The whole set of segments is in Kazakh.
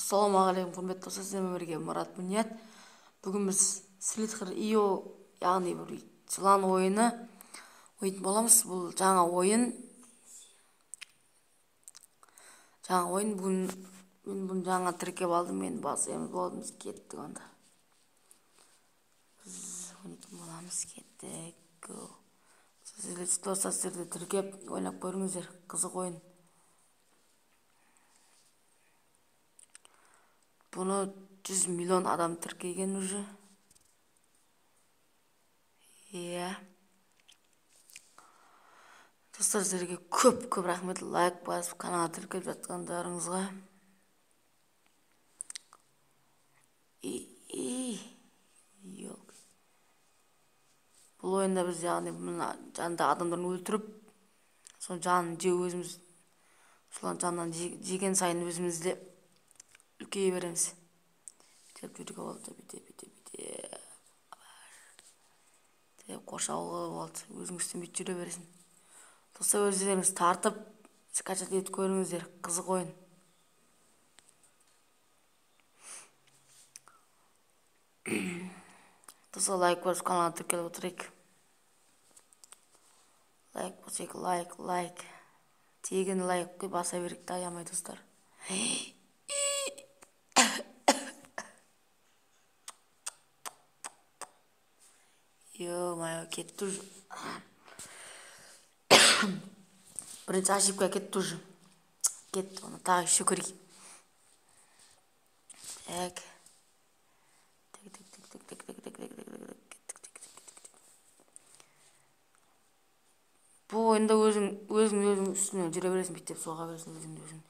Ассалаумағалейкум, құрметті достар, сіздермен бірге Мұрат Мұният. Бүгін біз Slither.io, яғни бір жылан ойыны ойнайтын боламыз. Бұл жаңа ойын. Жаңа ойын, бүгін мен бұны жаңа тіркеп алдым, мен басеміз болады, біз кеттік онда. Біз ойнайтын боламыз, кеттік. Go. Сіздер, достар, сіздер де тіркеп ойнап көріңіздер, қызық ойын. Бұны 100 миллион адам тіркеген уже. Иә. Достар, сіздерге көп-көп рахмет, лайк басып, каналға тіркеліп жатқандарыңызға. Yok. Бұл ойында біз, яғни мына жанында адамдарын өлтіріп, соның жанын жеу өзіміз, солардың жанынан жеген сайын өзіміз де үлкейе береміз. Бүйтіп жүруге болады, бүйтіп, бүйтіп, бүйтіп. Деп қоршауға болады, өзің үстін бүйтіп жүре бересің. Достар, өздеріңіз тартып, скачать етіп көріңіздер, қызық ойын. Достар, лайк басып каналға тіркеліп отырайық. Лайк басайық, лайк, лайк. Тегін лайк қой баса берейік та аямай, достар. Ё-моё, кетті уже. Бірінші ошибка кетті уже. Кетті, оны тағы еще көрейік. Так. Так, так, так, так, так, так, так, так, так, так, кеттік, кеттік, кеттік, кеттік. Бұл ойында өзің, өзің, өзің үстінен жүре бересің, бүйтіп соға бересің өзіңді өзің.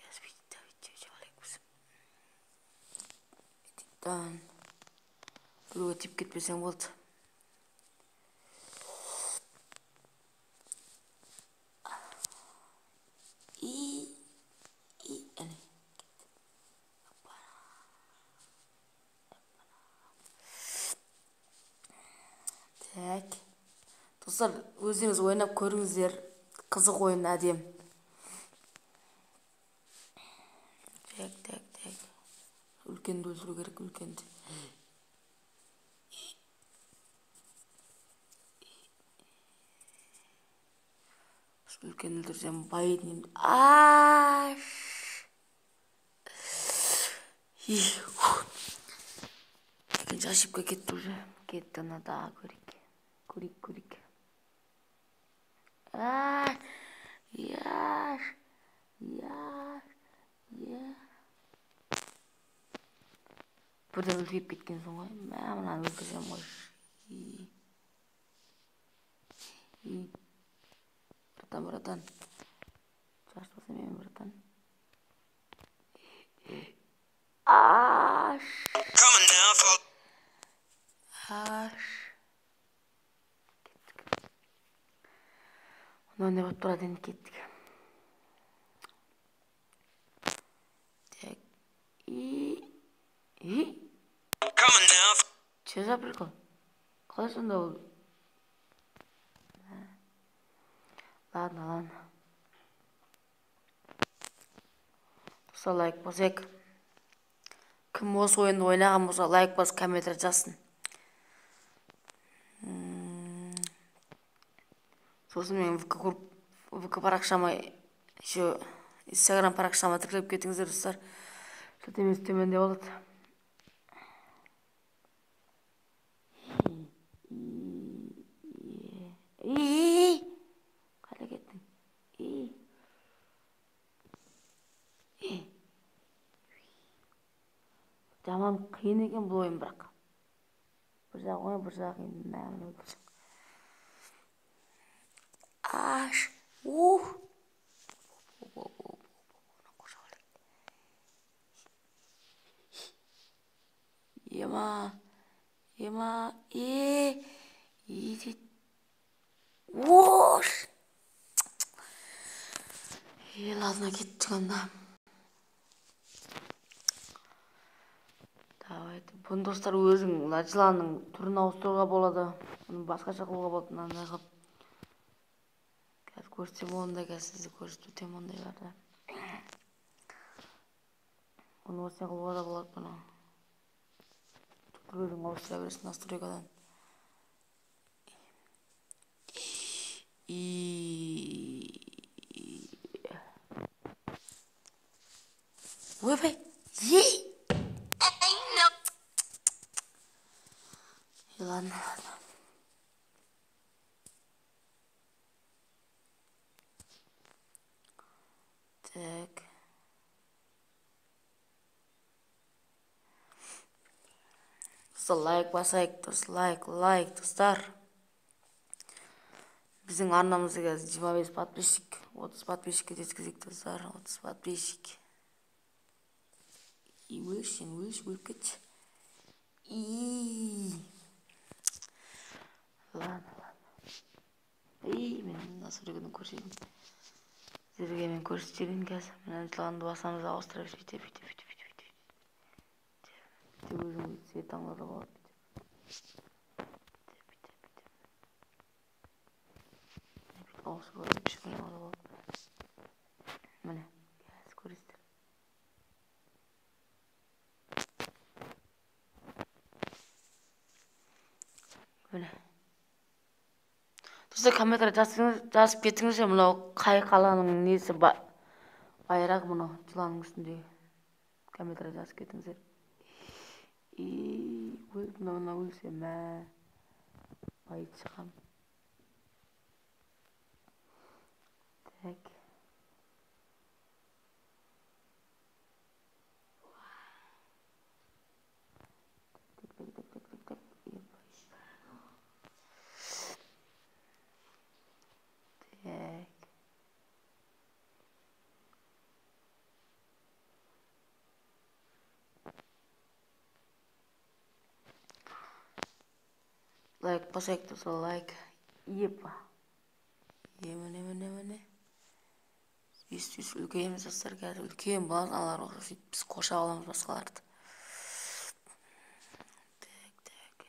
Қазір бүйтіп, бүйтіп, бүйтіп алайық. Бүйтіп, біреуге тиіп кетпесең болды. И, әне. Так. Достар, өздеріңіз ойнап көріңіздер. Қызық ойын, әдем. Так, так, так. Үлкенді өлтіру керек, үлкенді. Үлкен өлтірсем байитын едім. Аш! Екінші ошибка кетті уже. Кетті, ана тағы көрейік. Көрейік, көрейік. Аш! Яш! Яш! Я! Бірден үлкейіп кеткенсің ғой. Мә, мынаны өлтірсем ғой. Братан, братан. Жарыспаса мен, братан. Аш! Аш! Кеттік. Онда не болып тұрады енді, кеттік. Так. И. И. Че за прикол? Қалай сонда ол? Ладно, ладно. Достар, лайк басайық. Кім осы ойынды ойнаған болса, лайк басып комментарий жазсын. Сосын мен ВК парақшама, еще Инстаграм парақшама тіркеліп кетіңіздер, достар. Сілтемесі төменде болады. Қайда кеттің? Жаман қиын екен бұл ойын бірақ. Бір жағы оңай, бір жағы қиын. Мә, мына өлтірсек. Аш! Ух! Ема! Ема! Е! Е! Ош! Е, ладно, кеттік анда. Давайте. Бұны, достар, өзің мына жыланның түрін ауыстыруға болады. Бұны басқаша қылуға болады, мынандай қылып. Қазір көрсетсем онда, қазір сізді көрсетіп өтемін ондайларды. Бұны осылай қылуға да болады бұны. Түрін ауыстыра бересің настройкадан. Ойбай, ей! Ладно, ладно. Так. Достар, лайк басайық, достар, лайк, лайк, достар. Біздің арнамызда қазір 25 подписчик, 30 подписчикке жеткізейік, достар, 30 подписчик. И өлші, сен өлші, өліп кетші. И ладно, ладно. И мен настройкадан көрсетейін. Сіздерге мен көрсетіп жіберейін қазір. Мына жыланды басамыз, ауыстырып сөйтіп, бүйтіп, бүйтіп, бүйтіп, бүйтіп. Бүйтіп өзің цвет таңдауға болады. Бүйтіп, бүйтіп, бүйтіп. Бүйтіп ауыстыруға болады. Міне, қазір көресіздер. Міне. Достар, комментарий жазып кетіңіздер, мынау қай қаланың несі байрағы мынау жыланның үстіндегі. Комментарий жазып кетіңіздер. И мынау өлсе, мә, байыт шығам. Так. Так, так, так, так, так, так. Так. Лайк басайық, достар, лайк. Епа. Міне, міне, міне. Өйстіп үлкейміз, достар, қазір үлкен боламыз, аналар ұқсап сөйтіп біз қоршап аламыз басқаларды. Так, так.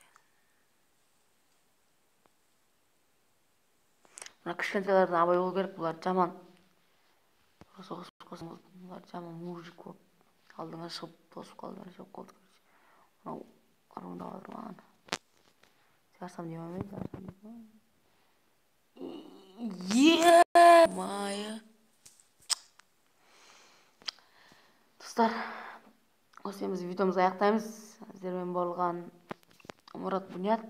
Мына кішкентайлардан абай болу керек, бұлар жаман. Соғысып қалсаң, бұлар жаман мужик болып алдыңа шығып тосып қалды, шығып қалды. Мынау армандап жатыр маған. Жарсам деймін мен, жарсам деймін. Е-мая. Достар, осымен біз видеомызды аяқтаймыз. Сіздермен болған Мұрат Бұният.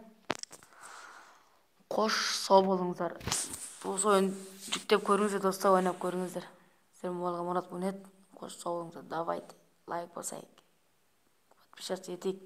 Қош, сау болыңыздар. Осы ойын жүктеп көріңіздер, достар, ойнап көріңіздер. Сіздермен болған Мұрат Бұният. Қош, сау болыңыздар. Давайте, лайк басайық. Подписаться етейік.